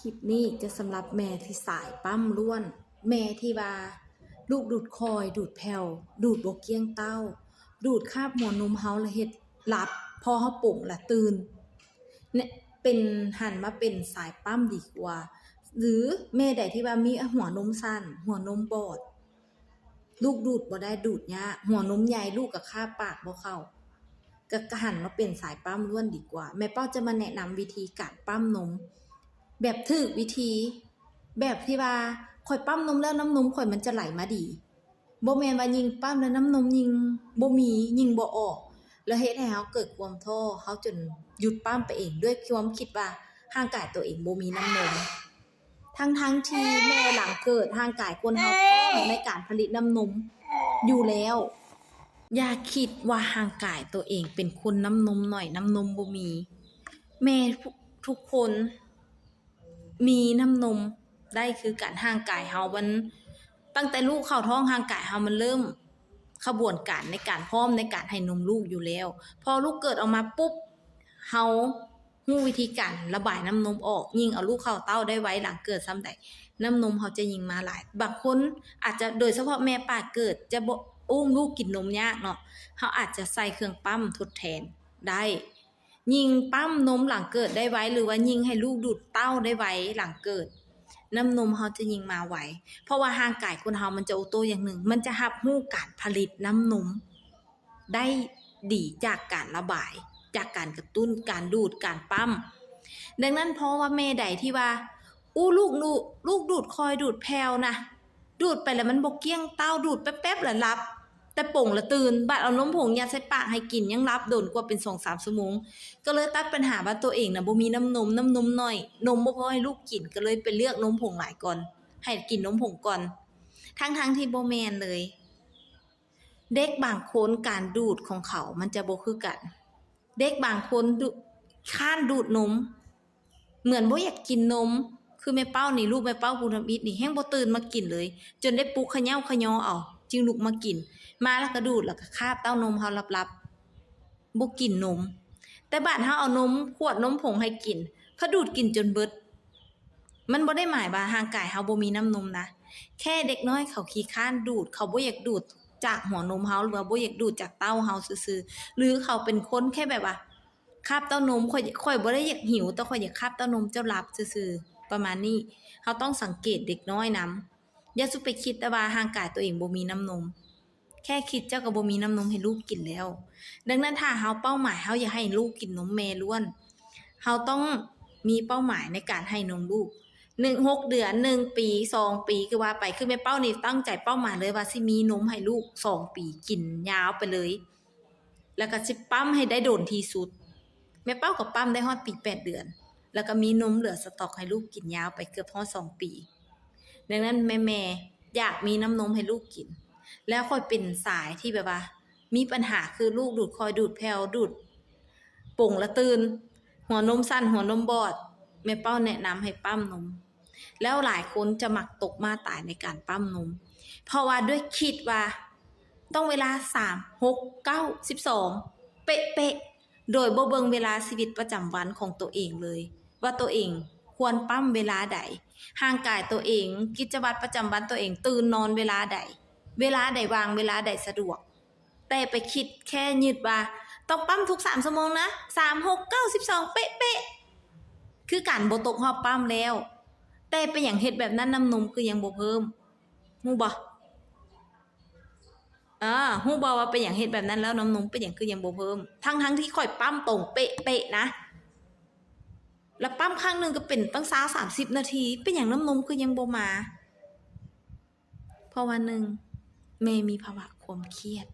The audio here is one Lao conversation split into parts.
ຄລິບນີ້ຈະສຳລັບແມ່ທີ່ສາຍປ້ຳລ້ວນ, ແມ່ທີ່ວ່າລູກດູດຄ່ອຍ ດູດແຜ່ວ ດູດບໍ່ກ້ຽງເຕົ້າ, ດູດຄາບຫົວນົມເຮົາແລ້ວເຮັດຫຼັບ, ພໍເຮົາປົງລະຕື່ນ, ເປັນ, ຫັນມາເປັນສາຍປ້ຳດີກວ່າ. ຫຼືແມ່ໃດທີ່ວ່າມີຫົວນົມສັ້ນ, ຫົວນົມບອດ, ລູກດູດບໍ່ໄດ້, ດູດຍາກ, ຫົວນົມໃຫຍ່, ລູກກໍຄາບປາກບໍ່ເຂົ້າ, ກໍ, ກໍຫັນມາເປັນສາຍປ້ຳລ້ວນດີກວ່າ. ແມ່ເປົ້າຈະມາແນະນຳວິທີການປ້ຳນົມແບບຖືກວິທີ, ແບບທີ່ວ່າຂ້ອຍປ້ຳນົມແລ້ວນ້ຳນົມຂ້ອຍມັນຈະໄຫຼມາດີ. ບໍ່ແມ່ນວ່າຍິ່ງປ້ຳແລ້ວນ້ຳນົມຍິ່ງບໍ່ມີ, ຍິ່ງບໍ່ອອກ, ແລ້ວເຮັດໃຫ້ເຮົາເກີດຄວາມທໍ້, ເຮົາຈົນຢຸດປ້ຳໄປເອງ ດ້ວຍຄວາມຄິດວ່າຮ່າງກາຍຕົວເອງບໍ່ມີນ້ຳນົມ. ທັງໆທີ່ແມ່ຫຼັງເກີດ, ຮ່າງກາຍຄົນເຮົາພ້ອມໃນການຜະລິດນ້ຳນົມຢູ່ແລ້ວ. ຢ່າຄິດວ່າຮ່າງກາຍຕົວເອງເປັນຄົນນ້ຳນົມໜ້ອຍ, ນ້ຳນົມບໍ່ມີ. ແມ່ທຸກຄົນມີນ້ຳນົມໄດ້ຄືກັນ. ຮ່າງກາຍເຮົາມັນ, ຕັ້ງແຕ່ລູກເຂົ້າທ້ອງ, ຮ່າງກາຍເຮົາມັນເລີ່ມຂະບວນການໃນການພ້ອມໃນການໃຫ້ນົມລູກຢູ່ແລ້ວ. ພໍລູກເກີດອອກມາປຸບ, ເຮົາ ຮູ້ວິທີການລະບາຍນ້ຳນົມອອກ, ຍິ່ງເອົາລູກເຂົ້າເຕົ້າໄດ້ໄວຫຼັງເກີດສ່ຳໃດ, ນ້ຳນົມເຮົາຈະຍິ່ງມາຫຼາຍ. ບາງຄົນອາດຈະ, ໂດຍສະເພາະແມ່ປາກເກີດ ຈະບໍ່, ອຸ້ມລູກກິນນົມຍາກເນາະ, ເຮົາອາດຈະໃສ່ເຄື່ອງປ້ຳທົດແທນໄດ້. ຍິ່ງປ້ຳນົມຫຼັງເກີດໄດ້ໄວ ຫຼືວ່າຍິ່ງໃຫ້ລູກດູດເຕົ້າໄດ້ໄວຫຼັງເກີດ, ນ້ຳນົມເຮົາຈະຍິ່ງມາໄວ. ເພາະວ່າຮ່າງກາຍຄົນເຮົາມັນຈະໂອໂຕ້ຢ່າງໜຶ່ງ, ມັນຈະຮັບຮູ້ການຜະລິດນ້ຳນົມ ໄດ້ດີຈາກການລະບາຍ, ຈາກການກະຕຸ້ນ, ການດູດ, ການປ້ຳ. ດັ່ງນັ້ນ ເພາະວ່າແມ່ໃດທີ່ວ່າ, ອູ້, ລູກດູ, ລູກດູດຄ່ອຍ, ດູດແຜ່ວນະ, ດູດໄປແລ້ວມັນບໍ່ກ້ຽງເຕົ້າ, ດູດແປັບໆລະຫຼັບ, ແຕ່ປົງລະຕື່ນ, ບາດເອົານົມຜົງຍັດໃສ່ປາກໃຫ້ກິນ, ຍັງຫຼັບດົນກວ່າເປັນສອງສາມຊົ່ວໂມງ. ກໍເລີຍຕັດປັນຫາວ່າຕົວເອງນະບໍ່ມີນ້ຳນົມ, ນ້ຳນົມໜ້ອຍ, ນົມບໍ່ພໍໃຫ້ລູກກິນ, ກໍເລີຍໄປເລືອກນົມຜົງຫຼາຍກ່ອນ, ໃຫ້ກິນນົມຜົງກ່ອນ, ທັງໆທີ່ບໍ່ແມ່ນເລີຍ. ເດັກບາງຄົນການດູດຂອງເຂົາມັນຈະບໍ່ຄືກັນ. ເດັກບາງຄົນດຸ, ຄ້ານດູດນົມ, ເໝືອນບໍ່ຢາກກິນນົມ. ຄືແມ່ເປົ້ານີ້, ລູກແມ່ເປົ້າຜູ້ທຳອິດນີ້ ແຮ່ງບໍ່ຕື່ນມາກິນເລີຍ, ຈົນໄດ້ປຸກຂະເຍົາຂະຍໍເອົາ ຈຶ່ງລຸກມາກິນ. ມາແລ້ວກໍດູດ, ແລ້ວກໍຄາບເຕົ້ານົມເຮົາຫຼັບໆ, ບໍ່ກິນນົມ. ແຕ່ບາດເຮົາເອົານົມຂວດ, ນົມຜົງໃຫ້ກິນ, ເພິ່ນດູດກິນຈົນເບິດ. ມັນບໍ່ໄດ້ໝາຍວ່າຮ່າງກາຍເຮົາບໍ່ມີນ້ຳນົມນະ, ແຄ່ເດັກນ້ອຍເຂົາຂີ້ຄ້ານດູດ, ເຂົາບໍ່ຢາກດູດຈາກຫົວນົມເຮົາ ຫຼືວ່າບໍ່ຢາກດູດຈາກເຕົ້າເຮົາຊື່ໆ, ຫຼືເຂົາເປັນຄົນແຄ່ແບບວ່າຄາບເຕົ້ານົມ, ຂ້ອຍ, ຂ້ອຍບໍ່ໄດ້ຢາກຫິວ, ແຕ່ຂ້ອຍຢາກຄາບເຕົ້ານົມເຈົ້າຫຼັບຊື່ໆ, ປະມານນີ້. ເຮົາຕ້ອງສັງເກດເດັກນ້ອຍນຳ. ຢ່າສູ່ໄປຄິດແຕ່ວ່າຮ່າງກາຍຕົວເອງບໍ່ມີນ້ຳນົມ. ແຄ່ຄິດເຈົ້າກໍບໍ່ມີນ້ຳນົມໃຫ້ລູກກິນແລ້ວ. ດັ່ງນັ້ນ ຖ້າເຮົາເປົ້າໝາຍເຮົາຢາກໃຫ້ລູກກິນນົມແມ່ລ້ວນ, ເຮົາຕ້ອງມີເປົ້າໝາຍໃນການໃຫ້ນົມລູກ ໜຶ່ງ ຫົກເດືອນ, ໜຶ່ງປີ, ສອງປີ ຄືວ່າໄປ. ຄືແມ່ເປົ້ານີ້ຕັ້ງໃຈເປົ້າໝາຍເລີຍວ່າຊິມີນົມໃຫ້ລູກສອງປີ ກິນຍາວໄປເລີຍ, ແລ້ວກໍຊິປ້ຳໃຫ້ໄດ້ດົນທີ່ສຸດ. ແມ່ເປົ້າກໍປ້ຳໄດ້ຮອດປີແປດເດືອນ, ແລ້ວກໍມີນົມເຫຼືອສະຕັອກໃຫ້ລູກກິນຍາວໄປເກືອບຮອດສອງປີ. ດັ່ງນັ້ນ ແມ່ໆຢາກມີນ້ຳນົມໃຫ້ລູກກິນ, ແລ້ວຂ້ອຍເປັນສາຍທີ່ແບບວ່າມີບັນຫາ ຄືລູກດູດຄ່ອຍ, ດູດແຜ່ວ, ດູດປົງລະຕື່ນ, ຫົວນົມສັ້ນ, ຫົວນົມບອດ, ແມ່ເປົ້າແນະນຳໃຫ້ປ້ຳນົມ. ແລ້ວຫຼາຍຄົນຈະມັກຕົກມ້າຕາຍໃນການປ້ຳນົມ, ເພາະວ່າດ້ວຍຄິດວ່າຕ້ອງເວລາສາມ, ຫົກ, ເກົ້າ, ສິບສອງ ເປະໆ ໂດຍບໍ່ເບິ່ງເວລາຊີວິດປະຈຳວັນຂອງຕົວເອງເລີຍ ວ່າຕົວເອງຄວນປ້ຳເວລາໃດ, ຮ່າງກາຍຕົວເອງ, ກິດຈະວັດປະຈຳວັນຕົວເອງ, ຕື່ນນອນເວລາໃດ, ເວລາໃດວ່າງ, ເວລາໃດສະດວກ. ແຕ່ໄປຄິດແຄ່ຍຶດວ່າຕ້ອງປ້ຳທຸກສາມຊົ່ວໂມງນະ, ສາມ, ຫົກ, ເກົ້າ, ສິບສອງ ເປະໆ ຄືກັນ, ບໍ່ຕົກຮອບປ້ຳແລ້ວ. ແຕ່ເປັນຫຍັງເຮັດແບບນັ້ນ ນ້ຳນົມຄືຍັງບໍ່ເພີ່ມ? ຮູ້ບໍ່? ເອີ, ຮູ້ບໍ່ວ່າເປັນຫຍັງເຮັດແບບນັ້ນແລ້ວນ້ຳນົມເປັນຫຍັງຄືຍັງບໍ່ເພີ່ມ? ທັງໆທີ່ຂ້ອຍປ້ຳຕົງເປະໆນະ, ແລ້ວປ້ຳຄັ້ງໜຶ່ງກໍເປັນຕັ້ງຊາວ ສາມສິບນາທີ, ເປັນຫຍັງນ້ຳນົມຄືຍັງບໍ່ມາ? ເພາະວ່າ ໜຶ່ງ ແມ່ມີພາວະຄວາມຄຽດ,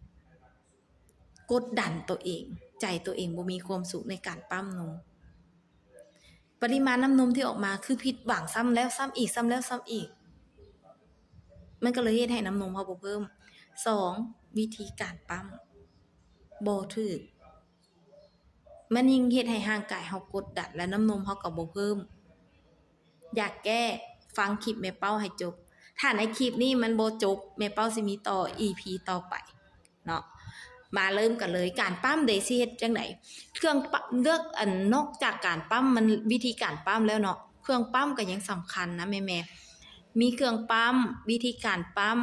ກົດດັນຕົວເອງ, ໃຈຕົວເອງບໍ່ມີຄວາມສຸກໃນການປ້ຳນົມ. ປະລິມານນ້ຳນົມທີ່ອອກມາຄືຜິດຫວັງຊ້ຳແລ້ວຊ້ຳອີກ, ຊ້ຳແລ້ວຊ້ຳອີກ. ມັນກໍເລີຍເຮັດໃຫ້ນ້ຳນົມເຮົາບໍ່ເພີ່ມ. ສອງ ວິທີການປ້ຳບໍ່ຖືກ. ມັນຍິ່ງເຮັດໃຫ້ຮ່າງກາຍເຮົາກົດດັນ ແລະ ນ້ຳນົມເຮົາກໍບໍ່ເພີ່ມ. ຢາກແກ້, ຟັງຄລິບແມ່ເປົ້າໃຫ້ຈົບ. ຖ້າໃນຄລິບນີ້ມັນບໍ່ຈົບ, ແມ່ເປົ້າຊິມີຕໍ່ ອີພີ ຕໍ່ໄປເນາະ. ມາເລີ່ມກັນເລີຍ, ການປ້ຳເດ ຊິເຮັດຈັ່ງໃດ? ເຄື່ອງປະ, ເລືອກ, ອັນ, ນອກຈາກການປ້ຳ, ມັນ, ວິທີການປ້ຳແລ້ວເນາະ, ເຄື່ອງປ້ຳກໍຍັງສຳຄັນນະແມ່ໆ ມີເຄື່ອງປ້ຳ, ວິທີການປ້ຳ,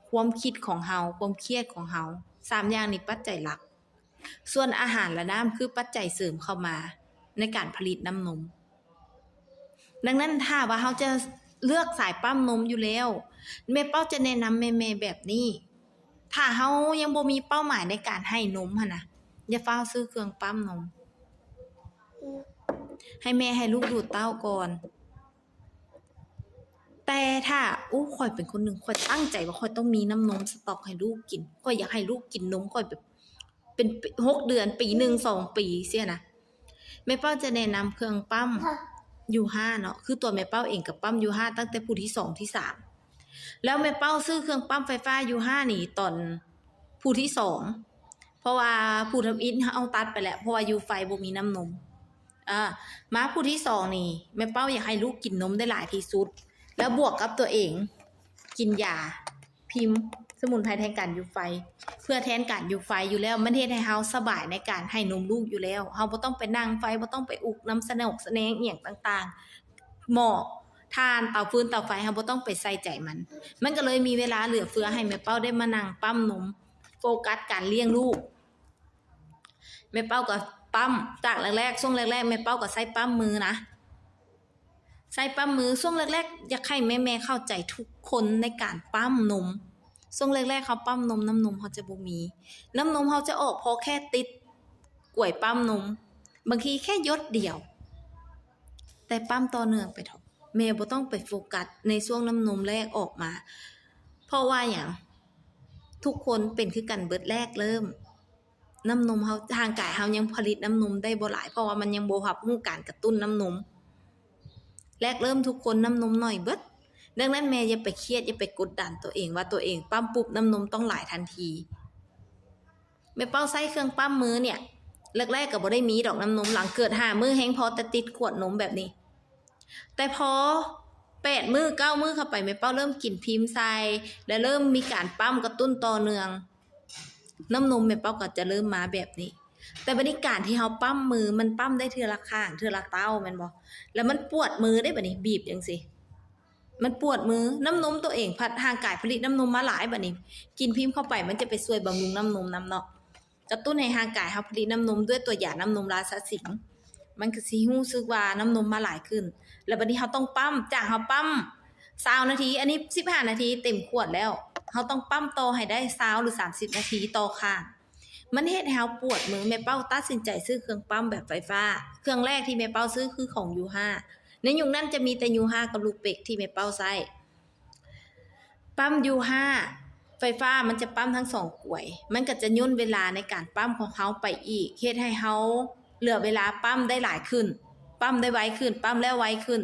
ຄວາມຄິດຂອງເຮົາ, ຄວາມຄຽດຂອງເຮົາ, ສາມຢ່າງນີ້ປັດໄຈຫຼັກ. ສ່ວນອາຫານ ແລະ ນ້ຳ ຄືປັດໄຈເສີມເຂົ້າມາໃນການຜະລິດນ້ຳນົມ. ດັ່ງນັ້ນ ຖ້າວ່າເຮົາຈະເລືອກສາຍປ້ຳນົມຢູ່ແລ້ວ, ແມ່ເປົ້າຈະແນະນຳແມ່ໆແບບນີ້, ຖ້າເຮົາຍັງບໍ່ມີເປົ້າໝາຍໃນການໃຫ້ນົມຫັ້ນນະ, ຢ່າຟ້າວຊື້ເຄື່ອງປ້ຳນົມ, ໃຫ້ແມ່ໃຫ້ລູກດູດເຕົ້າກ່ອນ. ແຕ່ຖ້າ ໂອ້ ຂ້ອຍເປັນຄົນໜຶ່ງ ຂ້ອຍຕັ້ງໃຈວ່າຂ້ອຍຕ້ອງມີນ້ຳນົມສະຕັອກໃຫ້ລູກກິນ, ຂ້ອຍຢາກໃຫ້ລູກກິນນົມຂ້ອຍແບບ ເປັນ ຫົກເດືອນ, ປີໜຶ່ງ, ສອງປີ ຊີ້ນະ. ແມ່ເປົ້າຈະແນະນຳເຄື່ອງປ້ຳຢູຮາເນາະ, ຄືຕົວແມ່ເປົ້າເອງກໍປ້ຳຢູຮາຕັ້ງແຕ່ຜູ້ທີສອງ ທີສາມ ແລ້ວແມ່ເປົ້າຊື້ເຄື່ອງປ້ຳໄຟຟ້າຢູຮານີ້ຕອນຜູ້ທີສອງ ເພາະວ່າຜູ້ທຳອິດເຮົາຕັດໄປແລ້ວ ເພາະວ່າຢູ່ໄຟບໍ່ມີນ້ຳນົມ. ອາ ມາຜູ້ທີສອງນີ້ ແມ່ເປົ້າຢາກໃຫ້ລູກກິນນົມໄດ້ຫຼາຍທີ່ສຸດ ແລ້ວບວກກັບຕົວເອງກິນຢາ ພິມສະໝຸນໄພແທນການຢູ່ໄຟ ເພື່ອແທນການຢູ່ໄຟຢູ່ແລ້ວ ມັນເຮັດໃຫ້ເຮົາສະບາຍໃນການໃຫ້ນົມລູກຢູ່ແລ້ວ. ເຮົາບໍ່ຕ້ອງໄປນັ່ງໄຟ, ບໍ່ຕ້ອງໄປອຸກນ້ຳສະໜອກສະແໜງອີ່ຫຍັງຕ່າງໆ, ໝໍ້, ຖ່ານ, ເຕົາຟືນ, ເຕົາໄຟ, ເຮົາບໍ່ຕ້ອງໄປໃສ່ໃຈມັນ. ມັນກໍເລີຍມີເວລາເຫຼືອເຟືອໃຫ້ແມ່ເປົ້າໄດ້ມານັ່ງປ້ຳນົມ, ໂຟກັສການລ້ຽງລູກ. ແມ່ເປົ້າກໍປ້ຳ, ຈາກແລກໆ, ຊ່ວງແລກໆ ແມ່ເປົ້າກໍໃຊ້ປ້ຳມືນະ. ໃຊ້ປ້ຳມື. ຊ່ວງແລກໆ ຢາກໃຫ້ແມ່ໆເຂົ້າໃຈທຸກຄົນໃນການປ້ຳນົມ. ຊ່ວງແລກໆ ເຮົາປ້ຳນົມ, ນ້ຳນົມເຮົາຈະບໍ່ມີ. ນ້ຳນົມເຮົາຈະອອກພໍແຄ່ຕິດກວຍປ້ຳນົມ, ບາງທີແຄ່ຢົດດຽວ. ແຕ່ປ້ຳຕໍ່ເນື່ອງໄປເຖາະ. ແມ່ບໍ່ຕ້ອງໄປໂຟກັສໃນຊ່ວງນ້ຳນົມແລກອອກມາ. ເພາະວ່າຫຍັງ? ທຸກຄົນເປັນຄືກັນເບິດ, ແລກເລີ່ມ ນ້ຳນົມເຮົາ, ຮ່າງກາຍເຮົາຍັງຜະລິດນ້ຳນົມໄດ້ບໍ່ຫຼາຍ, ເພາະວ່າມັນຍັງບໍ່ຮັບຮູ້ການກະຕຸ້ນນ້ຳນົມ. ແລກເລີ່ມທຸກຄົນນ້ຳນົມໜ້ອຍເບິດ. ດັ່ງນັ້ນແມ່ຢ່າໄປຄຽດ, ຢ່າໄປກົດດັນຕົວເອງວ່າຕົວເອງປ້ຳປຸບນ້ຳນົມຕ້ອງຫຼາຍທັນທີ. ແມ່ເປົ້າໃຊ້ເຄື່ອງປ້ຳມືເນ່ຍ, ແລກໆກໍບໍ່ໄດ້ມີດອກນ້ຳນົມ, ຫຼັງເກີດຫ້າມື້ແຮ່ງພໍແຕ່ຕິດຂວດນົມແບບນີ້. ແຕ່ພໍແປດມື້, ເກົ້າມື້ເຂົ້າໄປ, ແມ່ເປົ້າເລີ່ມກິນພີມໃສ່ ແລະ ເລີ່ມມີການປ້ຳກະຕຸ້ນຕໍ່ເນື່ອງ. ນ້ຳນົມແມ່ເປົ້າກໍຈະເລີ່ມມາແບບນີ້. ແຕ່ບັດນີ້ການທີ່ເຮົາປ້ຳມື, ມັນປ້ຳໄດ້ເທື່ອລະຂ້າງ, ເທື່ອລະເຕົ້າ, ແມ່ນບໍ່? ແລ້ວມັນປວດມືເດ້, ບັດນີ້ບີບຈັ່ງຊີ້ ມັນປວດມື. ນ້ຳນົມຕົວເອງພັດ, ຮ່າງກາຍຜະລິດນ້ຳນົມມາຫຼາຍ, ບັດນີ້ກິນພີມເຂົ້າໄປ, ມັນຈະໄປຊ່ວຍບຳລຸງນ້ຳນົມນຳເນາະ, ກະຕຸ້ນໃຫ້ຮ່າງກາຍເຮົາຜະລິດນ້ຳນົມດ້ວຍຕົວຢານ້ຳນົມລາຊາສິງ. ມັນກໍຊິຮູ້ສຶກວ່ານ້ຳນົມມາຫຼາຍຂຶ້ນ. ແລ້ວບັດນີ້ເຮົາຕ້ອງປ້ຳ, ຈາກເຮົາປ້ຳຊາວນາທີ, ອັນນີ້ສິບຫ້ານາທີເຕັມຂວດແລ້ວ, ເຮົາຕ້ອງປ້ຳຕໍ່ໃຫ້ໄດ້ຊາວຫຼືສາມສິບນາທີຕໍ່ຄັ້ງ. ມັນເຮັດໃຫ້ເຮົາປວດມື. ແມ່ເປົ້າຕັດສິນໃຈຊື້ເຄື່ອງປ້ຳແບບໄຟຟ້າ. ເຄື່ອງແລກທີ່ແມ່ເປົ້າຊື້ຄືຂອງຢູຮາ. ໃນຍຸກນັ້ນຈະມີແຕ່ຢູຮາກັບລູເປັກທີ່ແມ່ເປົ້າໃຊ້. ປ້ຳຢູຮາໄຟຟ້າ ມັນຈະປ້ຳທັງສອງກວຍ, ມັນກໍຈະຫຍຸ້ນເວລາໃນການປ້ຳຂອງເຮົາໄປອີກ, ເຮັດໃຫ້ເຮົາເຫຼືອເວລາປ້ຳໄດ້ຫຼາຍຂຶ້ນ, ປ້ຳໄດ້ໄວຂຶ້ນ, ປ້ຳແລ້ວໄວຂຶ້ນ.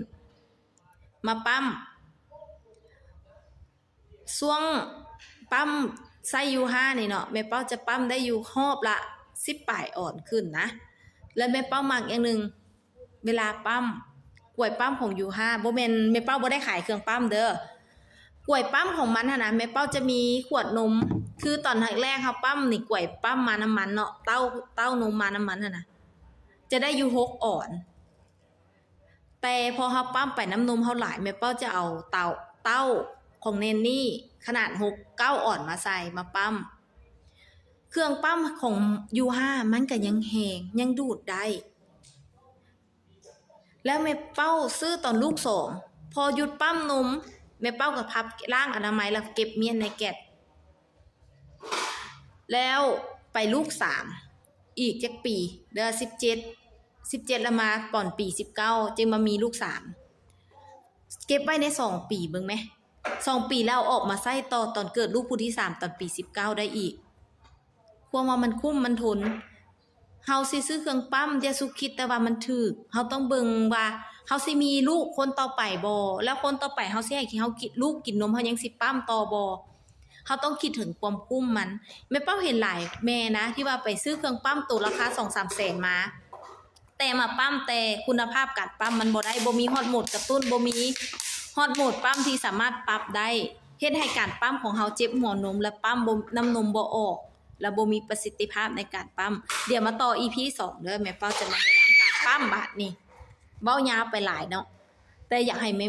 ມາປ້ຳ ຊ່ວງປ້ຳໃຊ້ຢູຮານີ້ເນາະ, ແມ່ເປົ້າຈະປ້ຳໄດ້ຢູ່ຮອບລະສິບປາຍອອນຂຶ້ນນະ. ແລະ ແມ່ເປົ້າມັກຢ່າງໜຶ່ງ, ເວລາປ້ຳ, ກວຍປ້ຳຂອງຢູຮາ, ບໍ່ແມ່ນ, ແມ່ເປົ້າບໍ່ໄດ້ຂາຍເຄື່ອງປ້ຳເດີ. ກວຍປ້ຳຂອງມັນຫັ້ນນະ, ແມ່ເປົ້າຈະມີຂວດນົມ, ຄືຕອນແລກໆເຮົາປ້ຳນີ້, ກວຍປ້ຳມານ້ຳມັນເນາະ, ເຕົ້າ, ເຕົ້ານົມມານ້ຳມັນຫັ້ນນະ, ຈະໄດ້ຢູ່ຫົກອອນ. ແຕ່ພໍເຮົາປ້ຳໄປນ້ຳນົມເຮົາຫຼາຍ, ແມ່ເປົ້າຈະເອົາເຕົ້າ, ເຕົ້າຂອງແນນນີ້ຂະໜາດຫົກ ເກົ້າອອນມາໃສ່, ມາປ້ຳ. ເຄື່ອງປ້ຳຂອງຢູຮາມັນກໍຍັງແຮງ, ຍັງດູດໄດ້. ແລ້ວແມ່ເປົ້າຊື້ຕອນລູກສອງ, ພໍຢຸດປ້ຳນົມ, ແມ່ເປົ້າກໍພັບລ້າງອະນາໄມ ແລ້ວເກັບມ້ຽນໃນແກັດ. ແລ້ວໄປລູກສາມ ອີກຈັກປີເດີ ສິບເຈັດ ສິບເຈັດ ແລ້ວມາປອນປີສິບເກົ້າ ຈຶ່ງມາມີລູກສາມ. ເກັບໄວ້ໃນສອງປີເບິ່ງແມ, ສອງປີແລ້ວອອກມາໃຊ້ຕໍ່ຕອນເກີດລູກຜູ້ທີສາມຕອນປີສິບເກົ້າໄດ້ອີກ. ຄວາມວ່າມັນຄຸ້ມ, ມັນທົນ. ເຮົາຊິຊື້ເຄື່ອງປ້ຳ, ຢ່າສຸກຄິດແຕ່ວ່າມັນຖືກ. ເຮົາຕ້ອງເບິ່ງວ່າເຮົາຊິມີລູກຄົນຕໍ່ໄປບໍ່? ແລ້ວຄົນຕໍ່ໄປເຮົາຊິໃຫ້ເຮົາກິນ, ລູກກິນນົມ, ເຮົາຍັງຊິປ້ຳຕໍ່ບໍ່? ເຮົາຕ້ອງຄິດເຖິງຄວາມຄຸ້ມມັນ. ແມ່ເປົ້າເຫັນຫຼາຍແມ່ນະ ທີ່ວ່າໄປຊື້ເຄື່ອງປ້ຳໂຕລາຄາສອງສາມແສນມາ, ແຕ່ມາປ້ຳ ແຕ່ຄຸນນະພາບການປ້ຳມັນບໍ່ໄດ້, ບໍ່ມີຮອດໂໝດກະຕຸ້ນ, ບໍ່ມີຮອດໂໝດປ້ຳທີ່ສາມາດປັບໄດ້, ເຮັດໃຫ້ການປ້ຳຂອງເຮົາເຈັບຫົວນົມ ແລະ ປ້ຳບໍ່, ນ້ຳນົມບໍ່ອອກ, ແລະ ບໍ່ມີປະສິດທິພາບໃນການປ້ຳ. ດຽວມາຕໍ່ ອີພີສອງ ເດີ, ແມ່ເປົ້າຈະມາແນະນຳການປ້ຳ. ບາດນີ້ເວົ້າຍາວໄປຫຼາຍເນາະ. ແຕ່ຢາກໃຫ້ແມ່